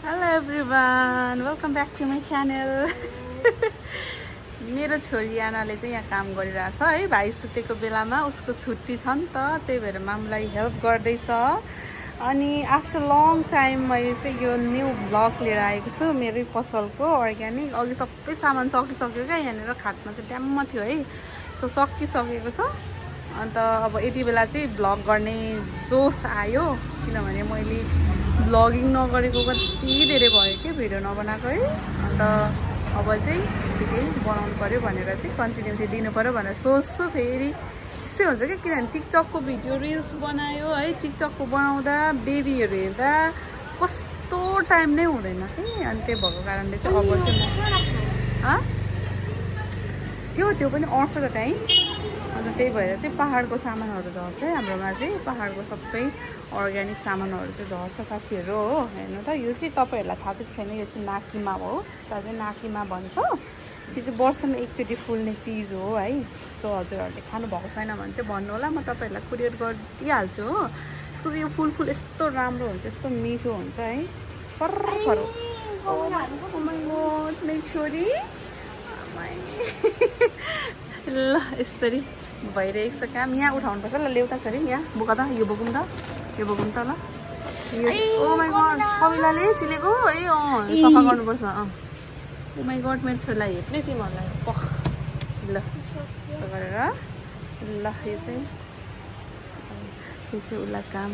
Hello everyone, welcome back to my channel. मेरो छोरी आनाले चाहिँ यहाँ काम गरिरहेछ है भाइ सुतेको बेलामा उसको छुट्टी छ नि त त्यही भएर मामलाई हेल्प गर्दै छ अनि आफ्टर लङ टाइम मैले चाहिँ यो न्यू ब्लग लिएर आएको छु मेरो पसलको अर्ग्यानिक अघि सबै सामान सकिसक्यो क्या यहाँनिर खाटमा चाहिँ ड्याम्म थियो है सो सकिसकेको छ अन्त अब यति बेला चाहिँ ब्लग गर्ने जोस आयो किनभने मैले ब्लगिङ नगरेको कति धेरै भयो कि भिडियो नबनाएको है अन्त अब चाहिँ फेरि बनाउनु पर्यो भनेर चाहिँ कन्टिन्युटी दिनु पर्यो भनेर सोच्छु फेरि त्यस्तै हुन्छ कि किनभने टिकटकको भिडियो रिल्स बनायो है टिकटकको बनाउँदा बेबीहरू हेर्दा कस्तो टाइम नै हुँदैन कि अनि त्यही भएको कारणले चाहिँ अब चाहिँ त्यो पनि आउँछ त टाइम अन्त त्यही भएर चाहिँ पहाडको सामानहरू झर्छ है हाम्रोमा चाहिँ पहाडको सबै अर्ग्यानिक सामानहरू चाहिँ झर्छ साथीहरू हो हेर्नु त यो चाहिँ तपाईँहरूलाई थाहा चाहिँ छैन यो चाहिँ नाकिमा हो यसलाई चाहिँ नाकिमा भन्छ यो चाहिँ वर्षमा एकचोटि फुल्ने चिज हो है सो हजुरहरूले खानु भएको छैन भने चाहिँ भन्नु होला म तपाईँहरूलाई कुरियर गरिदिइहाल्छु हो यसको चाहिँ यो फुल यस्तो राम्रो हुन्छ यस्तो मिठो हुन्छ है फर्रो मेरो छोरी ल यस्तरी भइरहेको छ काम यहाँ उठाउनुपर्छ ल ल्याउता छोरी यहाँ बोक त यो बोकौँ त ल ओ माई गड कविलाले चिलेको है सफा गर्नुपर्छ ओ माई गड मेरो छोरीलाई हेप्ने तिमीहरूलाई पख ल यस्तो गरेर ल यो चाहिँ उसलाई काम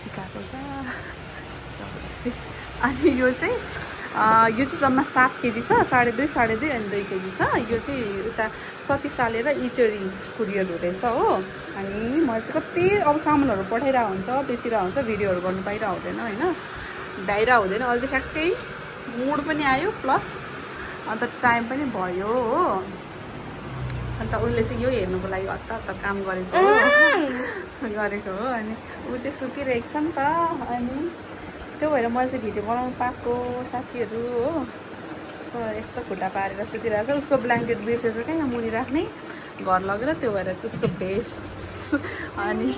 सिकाएको त अनि यो चाहिँ जम्मा 7 केजी छ 2.5 अनि 2 केजी छ यो चाहिँ उता सतीसाले र इटरी कुरियर हुँदैछ हो अनि मैले चाहिँ कति अब सामानहरू पठाइरहेको हुन्छ बेचिरहेको हुन्छ भिडियोहरू गर्नु पाइरहेको हुँदैन होइन भ्याइरहेको हुँदैन अहिले चाहिँ ठ्याक्कै मुड पनि आयो प्लस अन्त टाइम पनि भयो हो अन्त उसले चाहिँ यो हेर्नुको लागि हत्ता काम गरेको हो अनि ऊ चाहिँ सुतिरहेको छ नि त अनि त्यो भएर मैले चाहिँ भिडियो बनाउनु पाएको साथीहरू हो यस्तो खुट्टा पारेर सुतिरहेको छ उसको ब्ल्याङ्केट बिर्सेछ क्या यहाँ मुनि राख्ने घर लगेर त्यो भएर चाहिँ उसको भेस्ट अनि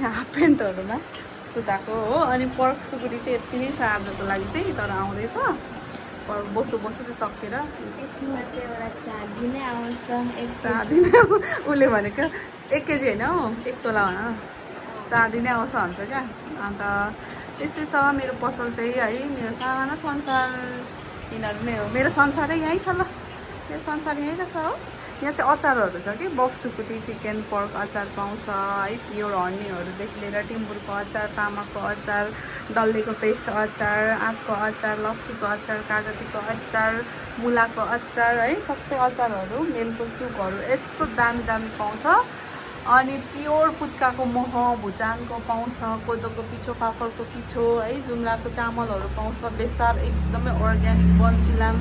हाफ प्यान्टहरूमा सुताएको हो अनि पर्क सुकुटी चाहिँ यति नै छ आजको लागि चाहिँ तर आउँदैछ बसो चाहिँ सकेर उसले भनेको 1 केजी होइन हौ 1 तोला भन 4 दिनै आउँछ भन्छ क्या अन्त त्यस्तै छ मेरो पसल चाहिँ है मेरो सानो संसार यिनीहरू नै हो मेरो संसारै यहीँ छ ल मेरो संसार यहीँ नै छ हो यहाँ चाहिँ अचारहरू छ कि बक्स सुकुटी चिकन पर्क अचार पाउँछ है प्योर हनीहरूदेखि लिएर टिम्बुरको अचार तामाको अचार डल्लेको पेस्ट अचार आँपको अचार लप्सीको अचार कागतीको अचार मुलाको अचार है सबै अचारहरू मेलको चुकहरू यस्तो दामी पाउँछ अनि प्योर पुत्काको मह भुटानको पाउँछ कोदोको पिठो फाफरको पिठो है जुम्लाको चामलहरू पाउँछ बेसार एकदमै अर्ग्यानिक बन्सिलाम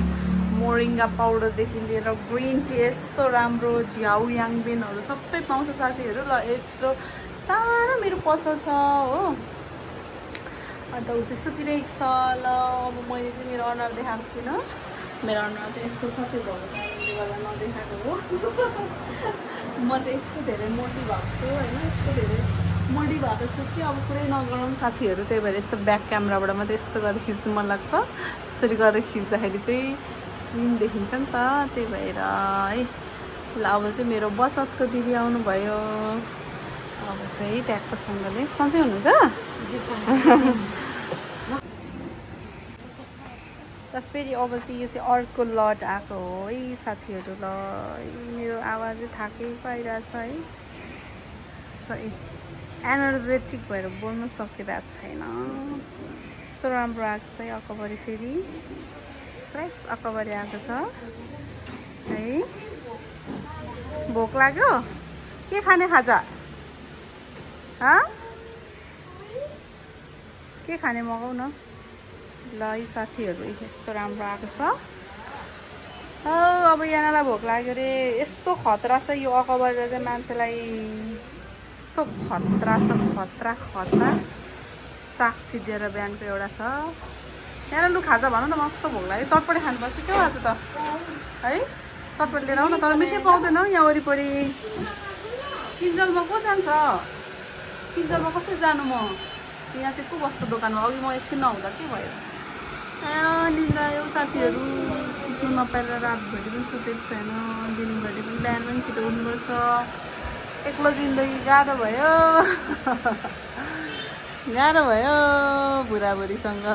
मोरिङ्गा पाउडरदेखि लिएर ग्रिन टी यस्तो राम्रो झ्याउ याङबेनहरू सबै पाउँछ साथीहरू ल यत्रो सानो मेरो पसल छ हो अन्त ऊ चाहिँ सुतिरहेको छ ल अब मैले चाहिँ मेरो अनुहार देखाएको छुइनँ मेरो अनुहार चाहिँ यस्तो छ त्यो भएको गर्दा नदेखाएको हो म चाहिँ यस्तो धेरै मोटी भएको छु होइन यस्तो धेरै मोटी भएको छु कि अब पुरै नगरौँ साथीहरू त्यही भएर यस्तो ब्याक क्यामेराबाट मात्रै यस्तो गरेर खिच्नु मन लाग्छ यसरी गरेर खिच्दाखेरि चाहिँ स्लिम देखिन्छ नि त त्यही भएर है ल अब चाहिँ मेरो बचतको दिदी आउनुभयो अब चाहिँ ट्याक्कसँगले सन्चै हुनुहुन्छ त फेरि अब चाहिँ यो चाहिँ अर्को लट आएको हो है साथीहरू ल मेरो आवाजै थाकै पाइरहेछ है सही एनर्जेटिक भएर बोल्न सकिरहेको छैन यस्तो राम्रो आएको छ है अकबरी फेरि फ्रेस अकबरी आएको छ है भोक लाग्यो के खाने खाजा के खाने मगाउ न ल यी साथीहरू यस्तो राम्रो आएको छ अब यहाँलाई भोक लाग्यो अरे यस्तो खतरा छ यो अकबरले चाहिँ मान्छेलाई यस्तो खतरा छ साग सिद्धेर बिहानको एउटा छ यहाँ लु खाजा भन न मस्तो भोक लाग्यो चटपटी खानुपर्छ के हो आज त है चटपटी लिएर आउन तर मिठै पाउँदैन यहाँ वरिपरि किन्जलमा को जान्छ किन्जलमा कसरी जानु म यहाँ चाहिँ को बस्छ दोकानमा अघि म एकछिन नहुँदा के भयो निन्दा आयो साथीहरू सुत्नु नपाएर रातभरि पनि सुतेको छैन दिनभरि पनि बिहान पनि छिटो उठ्नुपर्छ एक्लो जिन्दगी गाह्रो भयो गाह्रो भयो बुढाबुढीसँग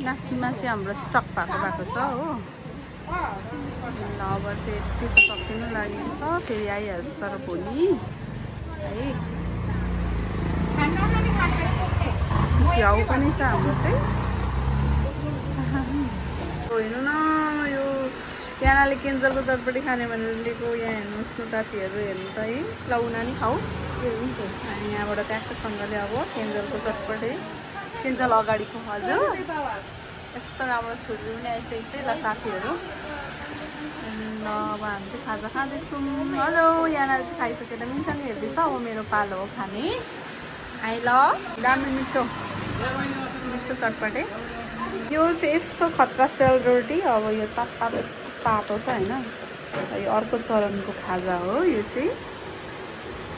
नातिमा चाहिँ हाम्रो स्टक भएको छ हो ल अब चाहिँ यति सकिनु लागेको छ फेरि आइहाल्छ तर भोलि है च्याउ पनि छ हाम्रो चाहिँ हेर्नु न यो यानाले केन्जलको चटपटी खाने भनेर लिएको यहाँ हेर्नुहोस् न साथीहरू हेर्नु त है ल उनी खाऊ हुन्छ अनि यहाँबाट ट्याक्कसँगले अब केन्जलको चटपटी केन्जल अगाडिको हजुर यस्तो राम्रो छुरी पनि आइसकेको छ ल साथीहरू ल अब हामी चाहिँ खाजा खाँदैछौँ हेलो यानाले चाहिँ खाइसकेर मिन्सँग हेर्दैछ अब मेरो पालो हो खाने आइ ल दामी मिठो मिठो चटपटे यो चाहिँ यस्तो खतरा सेलरोटी अब यो तातो तातो छ होइन यो अर्को चरणको खाजा हो यो चाहिँ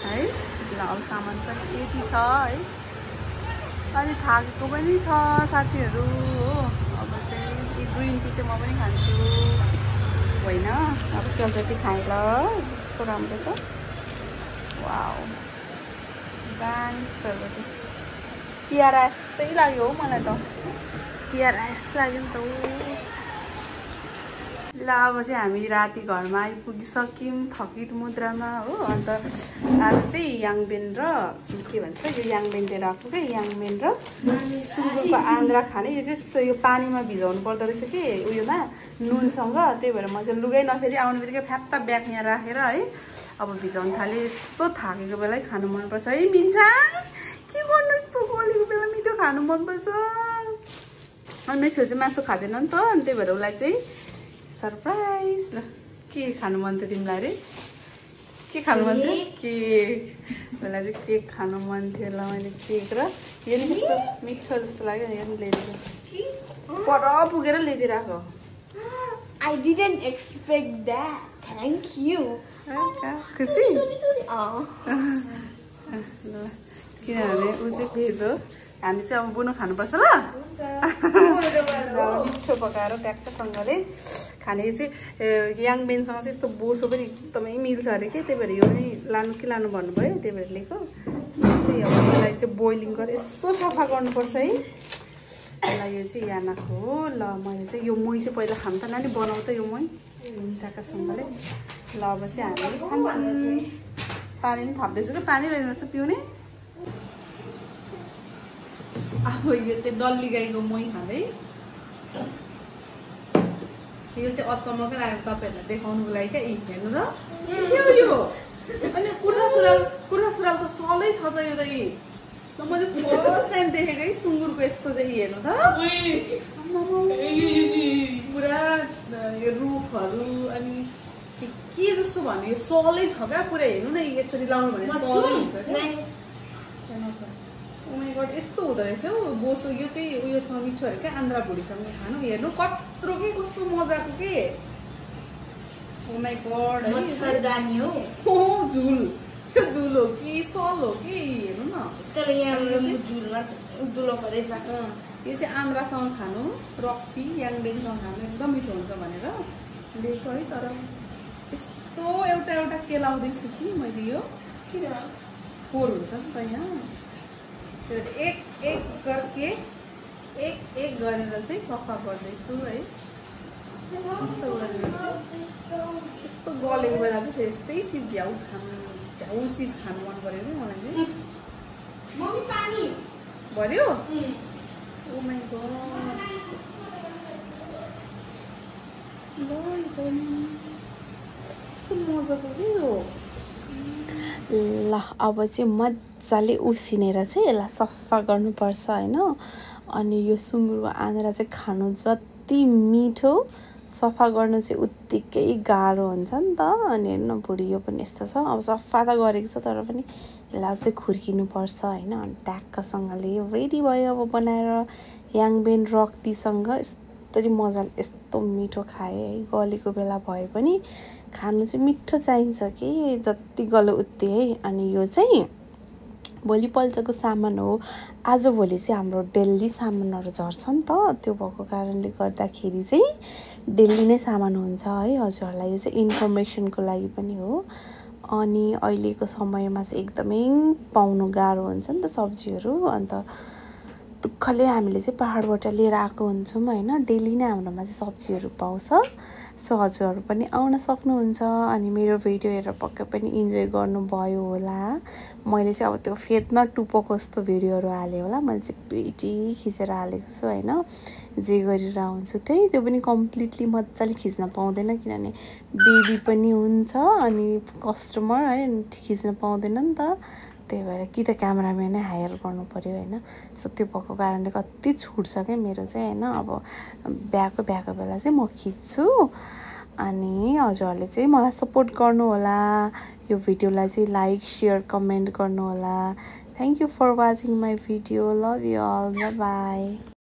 है ल अब सामान पनि यति छ है अनि थाकेको पनि छ साथीहरू हो अब चाहिँ यो ग्रिन टी चाहिँ म पनि खान्छु होइन अब सेलरोटी खाएँ ल यस्तो राम्रो छ वाउ दामी सेलरोटी कियारा यस्तै लाग्यो हो मलाई त कियारा यस्तो लाग्यो नि त ल अब चाहिँ हामी राति घरमा आइपुगिसक्यौँ थकित मुद्रामा हो अन्त आज चाहिँ याङबेन र के भन्छ यो याङबेन लिएर आएको क्या याङबेन र सुँगुरको आन्द्रा खाने यो चाहिँ यो पानीमा भिजाउनु पर्दो रहेछ कि उयोमा नुनसँग त्यही भएर म चाहिँ लुगै नफेरि आउने बित्तिकै फ्यात्त ब्याग यहाँ राखेर है अब भिजाउनु थालेँ यस्तो थाकेको बेलै खानु मनपर्छ है मिन्छाङ के गर्नु यस्तो गोलीको बेला मिठो खानु मनपर्छ अनि मेरो छेउ चाहिँ मासु खाँदैन नि त अनि त्यही भएर उसलाई चाहिँ सरप्राइज ल के खानु मन थियो तिमीलाई अरे के खानु मन थियो केक उसलाई चाहिँ केक खानु मन थियो ल मैले केक र यो नि कस्तो मिठो जस्तो लाग्यो यो नि ल्याइदिएको पर पुगेर ल्याइदिइरहेको I didn't expect that. Thank you. खुसी किनभने ऊ चाहिँ भेज हो हामी चाहिँ अब बुनु खानुपर्छ ल मिठो पकाएर ट्याक्कसँगले खाने चाहिँ याङबेनसँग चाहिँ यस्तो बोसो पनि एकदमै मिल्छ अरे कि त्यही भएर यो पनि लानु कि लानु भन्नुभयो त्यही भएर लिएको चाहिँ अब यसलाई चाहिँ बोइलिङ गरेर यस्तो सफा गर्नुपर्छ है यसलाई यो चाहिँ यानाको हो ल मैले चाहिँ यो मही चाहिँ पहिला खानु त नानी बनाऊ त यो मही हिंसाकासँगले ल अब चाहिँ हामीले खान्छौँ पानी पनि थप्दैछु कि पानी रहेछ पिउने अब यो चाहिँ डल्ली गाईको मही खाँदै यो चाहिँ अचम्मकै लाग्यो तपाईँहरूलाई देखाउनुको लागि क्या हेर्नु त के हो यो अनि कुर्ता सुरुवालको सलै छ त यो त ल मैले फर्स्ट टाइम देखेको है सुँगुरको यस्तो चाहिँ हेर्नु त पुरा यो रुखहरू अनि के जस्तो भन्यो यो सलै छ क्या पुरा हेर्नु न यसरी लाउनु भने सलै हुन्छ क्या ओ माइ गॉड यस्तो हुँदो रहेछ हौ बोसो यो चाहिँ उयोसँग मिठो अरे क्या आन्द्रा भुडीसँग खानु हेर्नु कत्रो के कस्तो मजाको के ओ माइ गॉड मच्छरदानी हो हो झुल झुल हो कि सल हो कि हेर्नु न तर यहाँ झुलमा उब्लो परेछ यो चाहिँ आन्द्रासँग खानु रक्ती याङबेनसँग खानु एकदम मिठो हुन्छ भनेर लिएको है तर यस्तो एउटा एउटा केलाउँदैछु कि मैले यो के फोहोर हुन्छ नि त यहाँ एक एक गरेर चाहिँ सफा गर्दैछु है यस्तो गलेको बेला चाहिँ यस्तै चिज झ्याउ चिज खानु मन पऱ्यो कि मलाई चाहिँ भर्यो ओ माइ गॉड कस्तो मजाको के हो ल अब चाहिँ मजाले उसिनेर चाहिँ यसलाई सफा गर्नुपर्छ होइन अनि यो सुँगुरको आन्द्रा चाहिँ खानु जति मिठो सफा गर्नु चाहिँ उत्तिकै गाह्रो हुन्छ नि त अनि हेर्नु न भुँडी यो पनि यस्तो छ अब सफा त गरेको छ तर पनि यसलाई चाहिँ खुर्किनुपर्छ होइन अनि ट्याक्कसँगले रेडी भयो अब बनाएर याङबेन रक्तीसँग यस्तरी मजाले यस्तो मिठो खाएँ है गलेको बेला भए पनि खानु चाहिँ मिठो चाहिन्छ कि जति गलो उति है अनि यो चाहिँ भोलिपल्टको सामान हो। आजभोलि चाहिँ हाम्रो डेली सामानहरू झर्छ नि त, त्यो भएको कारणले गर्दाखेरि चाहिँ डेली नै सामान हुन्छ है। हजुरहरूलाई यो चाहिँ इन्फर्मेसनको लागि पनि हो। अनि अहिलेको समयमा चाहिँ एकदमै पाउनु गाह्रो हुन्छ नि त सब्जीहरू, अन्त दुःखले हामीले चाहिँ पहाडबाट लिएर आएको हुन्छौँ होइन। डेली नै हाम्रोमा चाहिँ सब्जीहरू पाउँछ। सो हजुरहरू पनि आउन सक्नुहुन्छ। अनि मेरो भिडियो हेरेर पक्कै पनि इन्जोय गर्नुभयो होला। मैले चाहिँ अब त्यो फेद न टुप्पोको जस्तो भिडियोहरू हालेँ होला। मैले चाहिँ पेटी खिचेर हालेको छु होइन। जे गरेर आउँछु त्यही, त्यो पनि कम्प्लिटली मजाले खिच्न पाउँदैन किनभने बेबी पनि हुन्छ अनि कस्टमर है, खिच्न पाउँदैन नि त। त्यही भएर कि त क्यामेराम्यानै हायर गर्नु पऱ्यो होइन। सो त्यो भएको कारणले कति छुट्छ क्या मेरो चाहिँ होइन। अब बिहाको बेला चाहिँ म खिच्छु। अनि हजुरहरूले चाहिँ मलाई सपोर्ट गर्नु होला। यो भिडियोलाई चाहिँ लाइक शेयर कमेन्ट गर्नु होला। Thank you for watching my video. Love you all. Bye by.